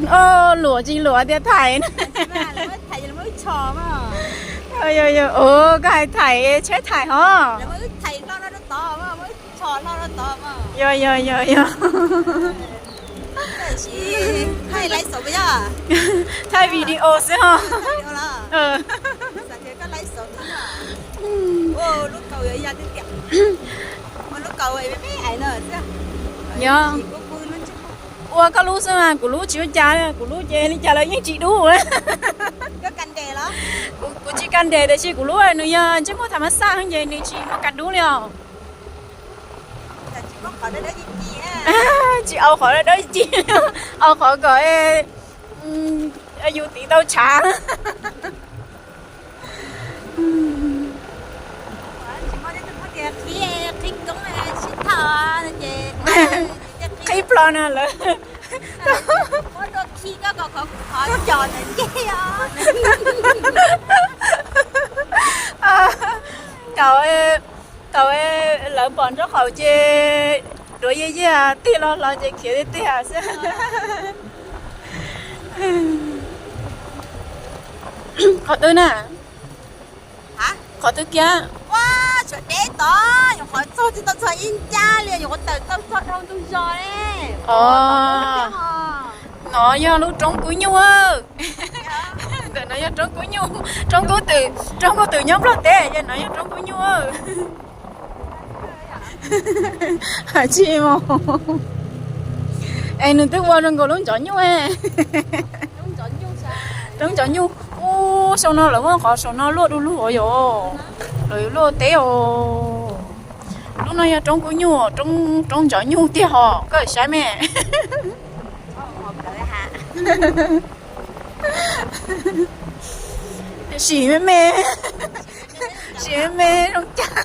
Oj, luam tsis luam tias thaim na. Ua, koj hais thaim tsheb thaim hov. Yog yog yog yog. Thaij video xwb hov. Yog. Ua koj lub xwb mas kuv lub tsis ua cas li, kuv lub ces li cas los yeej tsis dub. Kuv tsis kas nres tiam sis kuv lub nws yog ntsej muag tham mas xaj ces nws tsis muaj kas dub li os. Tsis au qhov dawb ci, au qhov kom yus tiv tau tshav. Qhib plo no lawm. Thaum, thaum lawv pom nraub qaum ces duav yej yej tig los los ces khiav tiag tiag xwb. Qhov twg na? Qhov twg kiag? Ua, tshuav deb tod, nyuam qhuav txog tsis tau txog ib ncab li, nyuam qhuav tawm tau txog dhau ntug zos li. No yog lub roob kub nyuj. Ntawm no yog roob kub nyuj, roob kub twm, roob kub twm nyob Nplog teb, ces no yog roob kub nyuj. Hais tsis mus. Es nws twb ua zoo nkaus lub ncov nyuj. Roob ncov nyuj. Ub, saum no lawv muab qhov saum no luaj du lug os yom. Lawv yuav luaj teb os. Lub no yog roob kub nyuj, roob ncov nyuj tiag hos, koj saib me. Sim me me, sim me me zoo cas.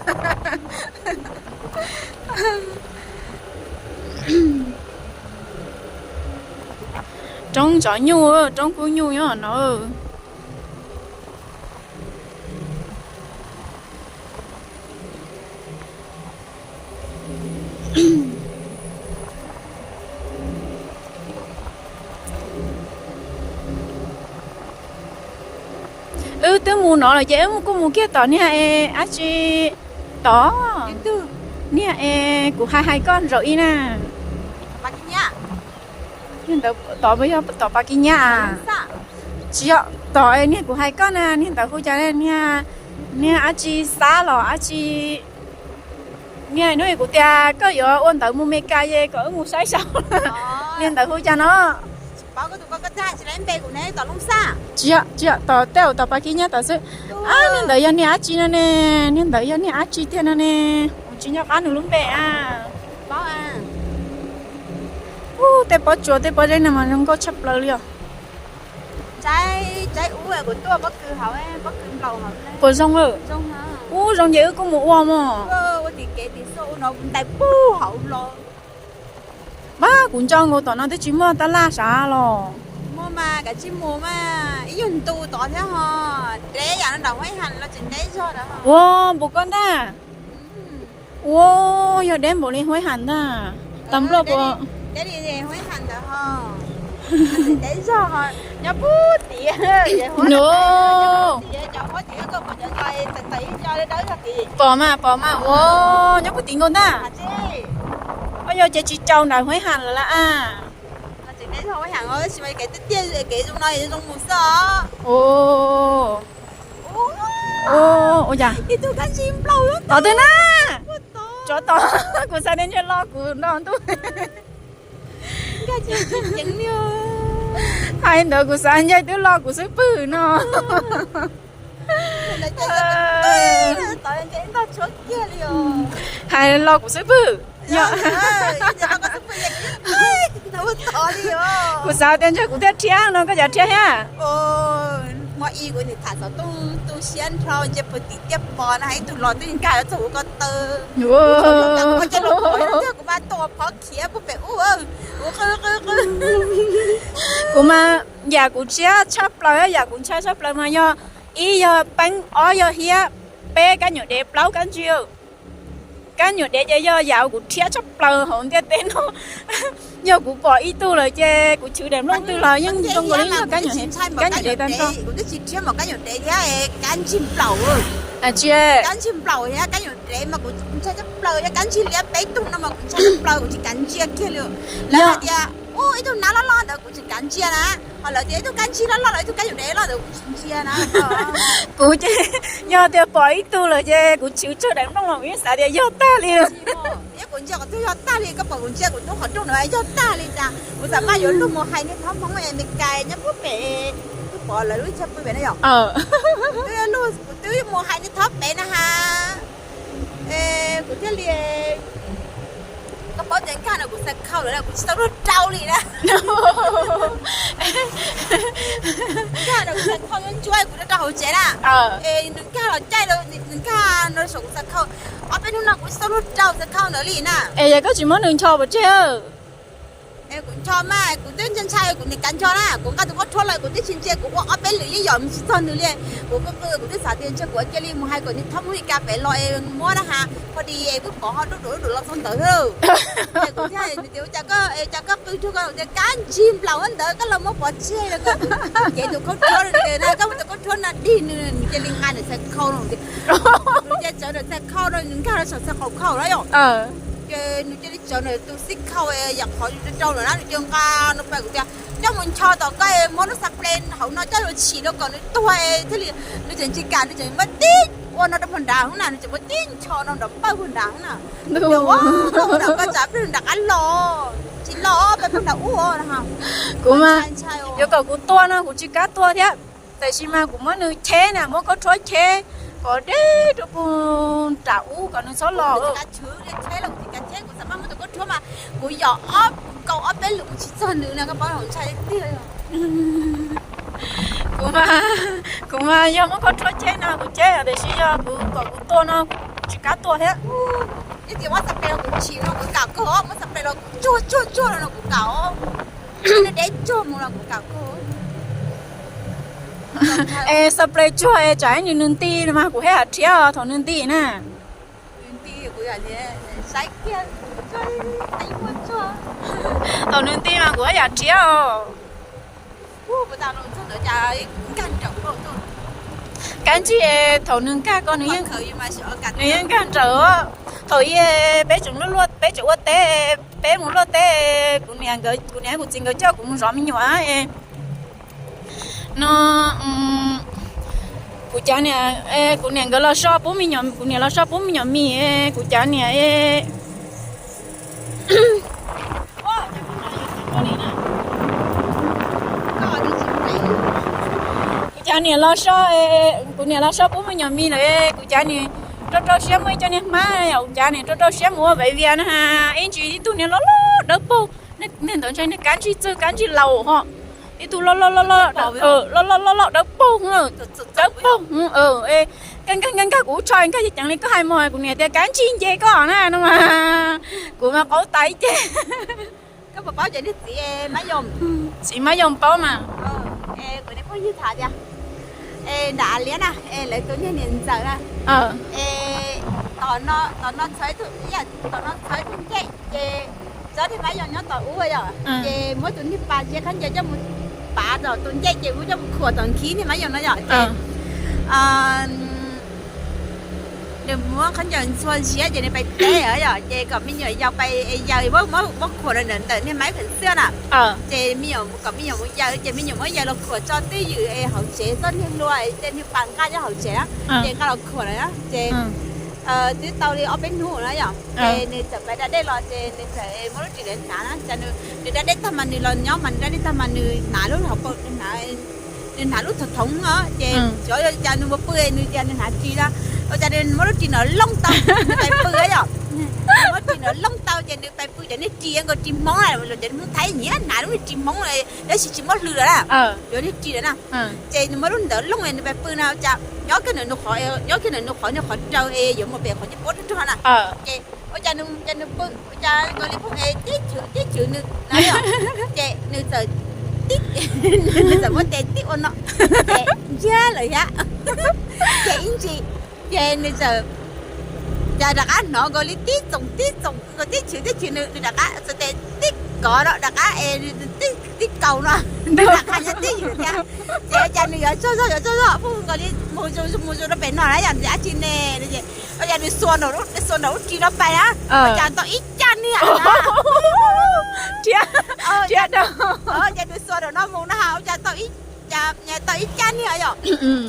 Roob ncov nyuj, roob kub nyuj nyob no. Wb twb mus no lawm ces wb kuj mus kiag tom niag es dab tsi tod. Niag es kuv hais hais koj zaum ib na. Niag ntawd tod puas yog tom Pas Kis Nyab a? Tsis yog, tom niag kuv hais koj na, niag ntawd hu cas, niag dab tsi Xab los dab tsi. Niag hnub kuv tias koj yuav ua ntawv mus Mes Kas ces kom wb mus saib saud. Niag ntawd hu cas no? Tsis yog, tsis yog, tom tej zaum tom Pas Kis Nyab tom xwb. Niag ntawd yog niag dab tsi no ne? Niag ntawd yog niag dab tsi tiag no ne? Kuv tsis nco qab nws lub npe a. Ub, tej pob tsuas tej pob zeb no mas zoo nkauj tshaj plaws li os. Puas zoo lawm? Ub, zoo ces wb kuj mus ua mog. Pab, kuv nco nkaus tom no twb tsis muaj tab laj sav los. Ua npaum koj ntag. Ua, yog deb npaum li Huaib Ham ntag. Tas nploj puas? Nyob puag tim. No. Pom mas, pom mas, ua, nyob puag tim nkaus ntag. Ua yog ces tsis caum nram Huaib Ham lawm las a. Ua cas? Tod twg na? Tsov tom, kuv xav tias ntshe lo kuv no ntuj. Hais ntawd kuv xav ntshe twb lo kuv xub pwg no. Hais lo kuv xub pwg. Kuv xav tias ntshe kuv thiaj rhiab no, koj cas rhiab thiab? Kuv mas yam kuv tshiab tshaj plaws, yam kuv ntshai tshaj plaws mas yog ib yog peeb, ob yog hiab, peb kab nyuam dev, plaub kab ntswg. Kab nyuam dev ces yog yam kuv rhiab tshaj plaws hauv ntiaj teb no. Yog kuv pom ib tug lawm ces kuv chwv daim nplooj twg los yeej zoo nkaus li yog kab nyuam dev tag nrho. Kuv twb tsis rhiab npaum kab nyuam dev thiab, kab ntsig nplaum. Kab ntsig nplaum thiab kab nyuam dev mas kuv ntshai tshaj plaws, yog kab ntsig liab peb tug no mas kuv ntshai tshaj plaws, kuv tsis kav ntsia kiag li. Lawv hais tias ib tug nab loj loj ntawd kuv tsis kav ntsia na, ho lawv tias ib tug kab ntsig loj loj los ib tug kab nyuam dev loj ntawd kuv tsis ntsia na. Kuv ces yog tias pom ib tug lawm ces kuv chwv tsawg daim nplooj los kuv yeej xav tias yog tag li. Thiab kuv ntsia qhov twg yog tag li, koj pom kuv ntsia kuv tus qhov rooj no yog tag li cas. Kuv xam maj yuav lug mus hais niag thab Hmoob Amelikas nyob puag pem, twb pom lawv lub chaw pw pem na yom. Kuv twb mus hais niag thab pem na has, kuv thiaj li, koj paub tias nkag no kuv xav khau lawm, kuv tsis tau luag rau li na. Nkag no kuv xav khau ntsuab kuv rau hauv tsev na. Es nws nkag los caij, nws nkag no saum kuv xav khau. Ob peb hnub no kuv tsis tau luag rau xav khau ntawd li na. Es yog koj tsis muab nws ncho pov tseg? Kuv ncho mas kuv twb ntshai ntshai kuv niam kav ncho na, kuv nqa tus khaub rhuab los kuv twb tsis ntsia, kuv ua ob peb lwm yeej yom tsis txog nws li. Kuv qw qw kuv twb xav tias ntshe kuv cia li mus hais kom niag thab Hmoob Amelikas pem los es muab na has, pho di es twb pom ho dub dub dub los txog ntawd. Kuv thiaj tias ua cas koj, cas koj qw rau koj tias kab ntsig nplaum ntawd koj los muab pov tseg los koj cev tus khaub rhuab na, koj muab tus khaub rhuab no dig nws, nws cia li nqa nws txhais khau no. Nws cia tsawv nws txhais khau no, nws nkag rau saum txhais qau khau na yom. Ces nws cia li tsawv nws tus xib khau yam qhov rau rau lawm na, nws cia nqa no pais kuv tias coj mus ncho tom koj, muab lub xab ple hauv no coj los tshim rau kom nws tuag thiaj li, nws tseem tsis kam, nws tseem muab tib ua no rau puag nrad hub na, nws tseem muab tib ncho no nrov npawj puag nrad hub na. Ua koj tsav peb nram qab los, tsis los peb puag nram ub. Kuv mas yuav kom kuv tuag no kuv tsis kam tuag thiab, tiam sis mas kuv muab nws cheb na, muab khaub rhuab cheb kom deb rau puag nram ub kom nws txhob los. Kuv yog ob kaum ob peb lwm kuv tsis txog nws na, koj paub ntshai tiag. Kuv mas, kuv mas yog muab khaub rhuab cheb no kuv cheb, tiam sis yog kuv kom kuv tuag no kuv tsis kam tuag thiab. Ib tias muab xab ple los kuv chim no kuv kam kawg, muab xab ple los kuv tsuag tsuag tsuag no kuv kam. Deb tsuag mus los kuv kam kawg. Es xab ple tsuag es tsam ib nws nti no mas kuv haj yam rhiab thaum nws nti na. Thaum nws nti mas kuv haj yam rhiab os. Kab ntsig thaum nws nkag ko nws yeej nkag nrawm. Thaum i peb tseem luaj, peb tseem ua teb, peb mus luaj teb, kuv niam, kuv niam kuv txiv nkawd coj kuv mus zov me nyuam no, kuv cav niam, kuv niam nkawd los so pub me nyuam, kuv niam los so pub me nyuam mis, kuv cav niam, kuv cav niam los so, kuv niam los so pub me nyuam mis lawm, kuv cav niam rau rau siab muaj ib co niag hmab, kuv cav niam rau rau siab mus ua vev vias na, ib ntsis ib tug niag loj loj dawb paug, niag ntawd ntshai niag kab ntsig txwj kab ntsig laus ho, ib tug loj loj loj loj loj loj loj dawb paug, dawb paug, nkag nkag nkag kuv tsho nkag ceev li koj hais mog, kuv niam tias kab ntsig nce koj na no mas, kuv mas qaug tas ib ce. Koj puas paub cov niag txiv Mab Yos? Txiv Mab Yos paub mas. Kuv niag phooj ywg tham tias nram Av Liab na, lawv tus niag niam ntxawm na, tom no txhawv ib tug ncej ces tsob niag Mab Yos nyob tom ub yom, ces muab tus niag pas ntsia khaub ncaws coj mus pav tom tus ncej ces muab coj mus khuam tom nkhib niag Mab Yos no yom, ces nws muab khaub ncaws ntxhua ziab ces nws pais teb yom, ces kom me nyuam yaus pais yaws, muab khuam ntawm niag maiv kheem xwb na. Ces me nyuam, kom me nyuam mus yaws ces me nyuam muab yaws los khuam tso twj ywm es hauv tsev txoj niag hlua tej niag pas nqaj nyob hauv tsev na, ces nqa los khuam lawm na, ces twb tau li ob peb hnub na yom, ces nws txawm pais da dej los ces nws txawm muab lub ris ntawd hnav na, cas nws da dej tag mas nws los nyob mas nws da dej tag mas nws hnav lub hauv paus, nws hnav lub thoov thoov no, ces xyov cas nws mus pw nws tias nws hnav ris na, ua cas nws muab lub ris no looj tau, nws pais pw yom, muab ris no looj tau ces nws pais pw cov niag ris nkaus ris Hmoob na, cov Hmoob Thaib nyiam hnav lub niag ris Hmoob tab sis tsis muaj hlws lawm na, cov niag ris lawm na, ces nws muab lub ntawd looj nws pais pw na, ua cas nyob kiag ntawm nws qhov, nyob kiag ntawm nws qhov, nws qhov raws es yuav mus pem qhov ncej puab rag rog na, ces ua cas nws, cas nws pw ua cas nkaus li phooj es tib chwv tib chwv nws na, ces nws txawm, nws txawm muab tes tib ua no, ces ntsiag lawm thiab, ces ib ntsis ces nws txawm Cas rov qab hnov nkaus li tib txoom tib txoom nkaus tib chwv tib chwv, nws rov qab txhais tes tib kov no rov qab es tib kaus no, nws rov qab nyob tib ywm thiab. Ces cas nws yuav tsaug zog yuav tsaug zog pheej nkaus li mus mus mus rau pem no na yom, nws dab tsi ne no ces, ua cas nws xuas nraum lub ris no pais na, cas tau ib cag niag na. Thiab, thiab, ces nws xuas nraum no mus na ha, ua cas tau ib, tau ib cag niag yom,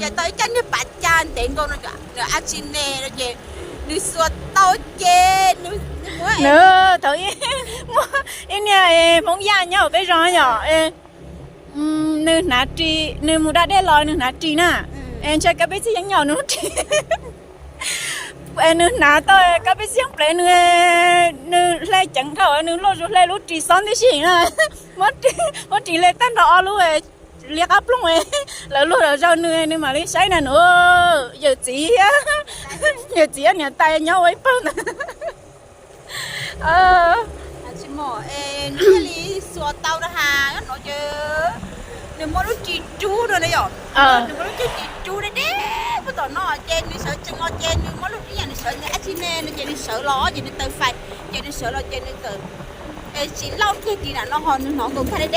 ces tau ib cag niag pas cag ntev nkaus no, nws dab tsi ne no ces nws xuas tau ces nws, nws thaum ib, muaj ib niag Hmoob Yaj nyob peb zos yom, nws hnav ris, nws mus da dej los nws hnav ris na, es ntshai kab peb txhiaj yeeb nyob nws lub ris. Nws hnav tau kab peb txhiaj yeeb plev nws, nws hle ceev dhau nws luj zus hle lub ris xob ntib si na, muab ris hle tag nrho ob lub liab qab plooj, lawv luag los zaug nws, nws mam li saib na nws, yawm txiv, yawm txiv niam tais nyob ua ib pawg ntawd. Tsis muaj, nws thiaj li xuas tau na has, nyob no ces nws muab lub ris rub no na yom, nws muab lub ris rub deb deb puag tom no ces nws sawv tsees los ces nws muab lub ris, nws sawv nws dab tsi ne no ces nws sawv los ces nws taws fais, ces nws sawv los ces nws txawm, es tsis lauj kiag ris nram no ho nws hnov nkaus nkag deb deb